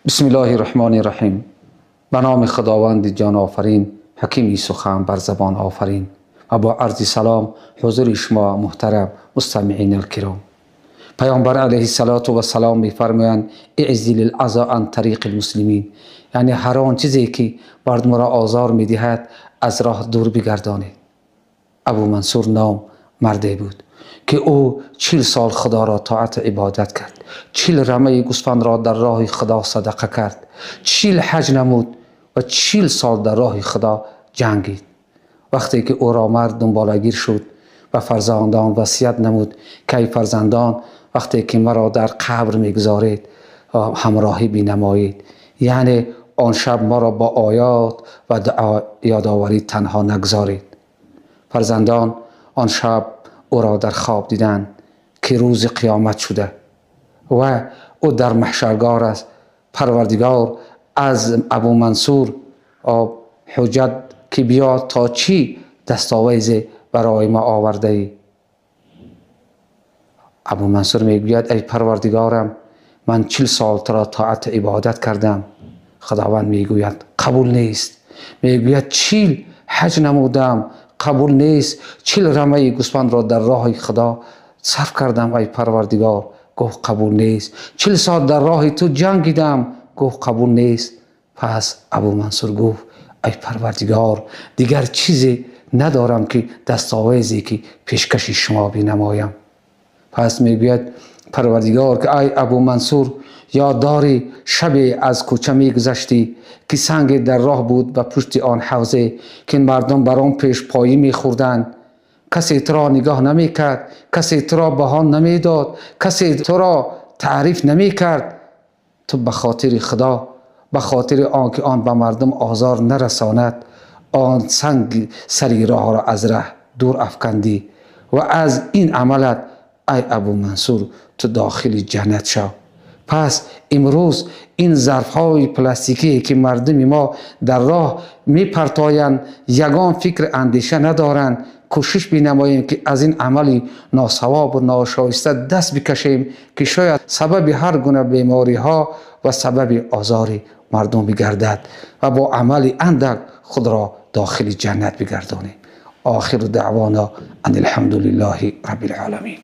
بسم الله الرحمن الرحیم. به نام خداوند جان آفرین، حکیمی سخن بر زبان آفرین. و با عرض سلام حضور شما محترم مستمعین الکرام. پیامبر علیه الصلاة و السلام میفرمایند اعزل الاذى عن طریق المسلمین، یعنی هر آن چیزی که مردم را آزار میدهد از راه دور بگردانید. ابو منصور نام مردی بود که او 40 سال خدا را طاعت عبادت کرد، 40 رمه گوسفند را در راه خدا صدقه کرد، 40 حج نمود و 40 سال در راه خدا جنگید. وقتی که او را مرد دنبالگیر شد و فرزندان وصیت نمود که ای فرزندان، وقتی که مرا در قبر میگذارید همراهی بینمایید، یعنی آن شب ما را با آیات و دعا یادآوری تنها نگذارید. فرزندان آن شب او را در خواب دیدند که روز قیامت شده و او در محشرگاه است. پروردگار از ابو منصور حجت که بیا تا چی دستاویز برای ما آورده ای. ابو منصور میگوید ای پروردگارم، من 40 سال تو را طاعت عبادت کردم. خداوند میگوید قبول نیست. میگوید 40 حج نمودم، قبول نیست. 40 رمه گوسفند را در راه خدا صرف کردم ای پروردگار، گفت قبول نیست. 40 سال در راه تو جنگیدم، گفت قبول نیست. پس ابو منصور گفت ای پروردگار، دیگر چیزی ندارم که دستاویزی که پیشکش شما بینمایم. پس میگوید پروردگار که ای ابو منصور، یاد داری شب از کوچه میگذشتی که سنگ در راه بود و پشت آن حوزه که مردم بر آن پیش پایی میخوردند. کسی تو را نگاه نمیکرد، کسی تو را بهان نمیداد، کسی تو را تعریف نمیکرد. تو به خاطر خدا، به خاطر آنکه آن به مردم آزار نرساند، آن سنگ سری راه را از ره دور افکندی و از این عملت ای ابو منصور تو داخل جنت شو. پس امروز این ظرف‌های پلاستیکی که مردم ما در راه میپرتایند، یگان فکر اندیشه ندارند. کوشش بینماییم که از این عمل ناصواب و ناشایسته دست بکشیم که شاید سبب هر گونه بیماری ها و سبب آزار مردم بگردد و با عمل اندک خود را داخل جنت بگردانیم. آخر دعوانا ان الحمد لله رب العالمین.